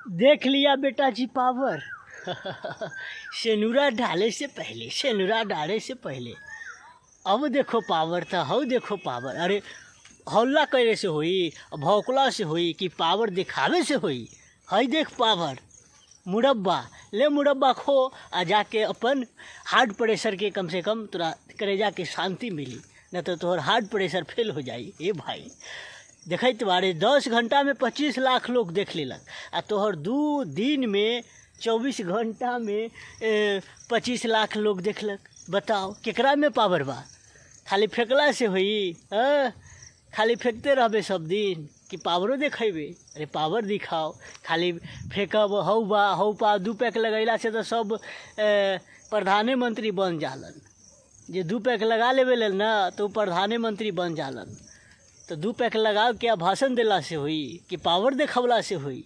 देख लिया बेटा जी पावर। सेनुरा डाले से पहले, सेनुरा डाले से पहले अब देखो पावर था, हौ देखो पावर। अरे हल्ला करे से होई, भौकला से होई कि पावर दिखावे से होई? हई देख पावर, मुरब्बा ले, मुरब्बा खो आ जाके अपन हार्ट प्रेशर के कम से कम तोरा करेजा के शांति मिली, न तो तोहर हार्ट प्रेशर फेल हो जाई। ए भाई, देखैत बारे, 10 घंटा में 25 लाख लोग देख लेलक आ तोहर 2 दिन में, 24 घंटा में 25 लाख लोग देखलक। बताओ, केकरा में पावर बा? खाली फेंकला से होई? हाँ, खाली फेंकते रहबे सब दिन कि पावरो देखेबे? अरे पावर दिखाओ। खाली फेंकब, हौ बा हौ पा, दू पैक लगैला से तो सब प्रधानमंत्री बन जालन। जे दू पैक लगा लेवे लेल ना, तो उ प्रधानमंत्री बन जालन। तो दू पैक लगा के भाषण देला से होई कि पावर देखवला से होई?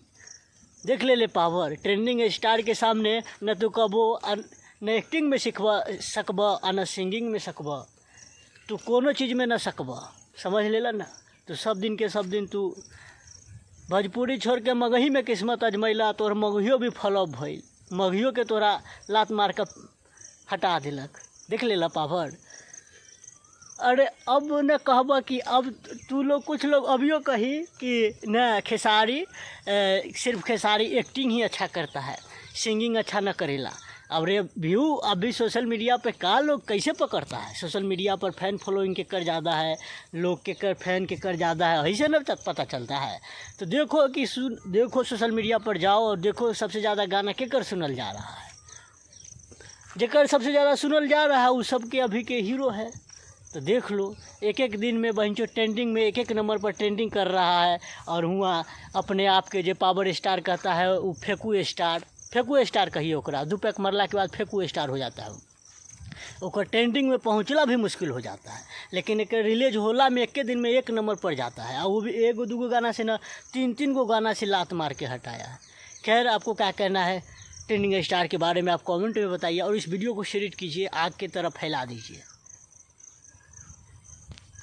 देख ले ले पावर ट्रेंडिंग स्टार के सामने। न तू कबो न एक्टिंग में सिखबा सकब आ न सिंगिंग में सकब। तू कोनो चीज़ में न सकब, समझ लेला ना? तू सब दिन के सब दिन तू भोजपुरी छोड़ के मगही में किस्मत अजमैला, तोहर मगहियो भी फ्लॉप भइल। मगहियो के तोरा लात मार के हटा देलक। देख लेला पावर। अरे अब न कहब कि अब तू लोग, कुछ लोग अभियो कही कि न खेसारी सिर्फ खेसारी एक्टिंग ही अच्छा करता है, सिंगिंग अच्छा न करेला। अब रे व्यू अभी सोशल मीडिया पे का लोग कैसे पकड़ता है? सोशल मीडिया पर फैन फॉलोइंग के कर ज़्यादा है, लोग के कर फैन के कर ज़्यादा है, ऐसे न पता चलता है। तो देखो कि सुन, देखो, सोशल मीडिया पर जाओ और देखो, सबसे ज़्यादा गाना के कर सुनल जा रहा है। जेकर सबसे ज़्यादा सुनल जा रहा है, वो सबके अभी के हीरो है। तो देख लो, एक एक दिन में बहनचो ट्रेंडिंग में एक एक नंबर पर ट्रेंडिंग कर रहा है और हुआ अपने आप के जे पावर स्टार कहता है, वो फेंकू स्टार, फेंकू स्टार कहिए ओकरा। दू पैक मरला के बाद फेंकू स्टार हो जाता है। ओकर ट्रेंडिंग में पहुँचला भी मुश्किल हो जाता है, लेकिन एक रिलीज होला में एक दिन में एक नंबर पर जाता है और वो भी एगो दूगो गाना से ना, तीन तीन गो गाना से लात मार के हटाया है। खैर, आपको क्या कहना है ट्रेंडिंग स्टार के बारे में, आप कमेंट में बताइए और इस वीडियो को शेयर कीजिए, आग के तरफ फैला दीजिए।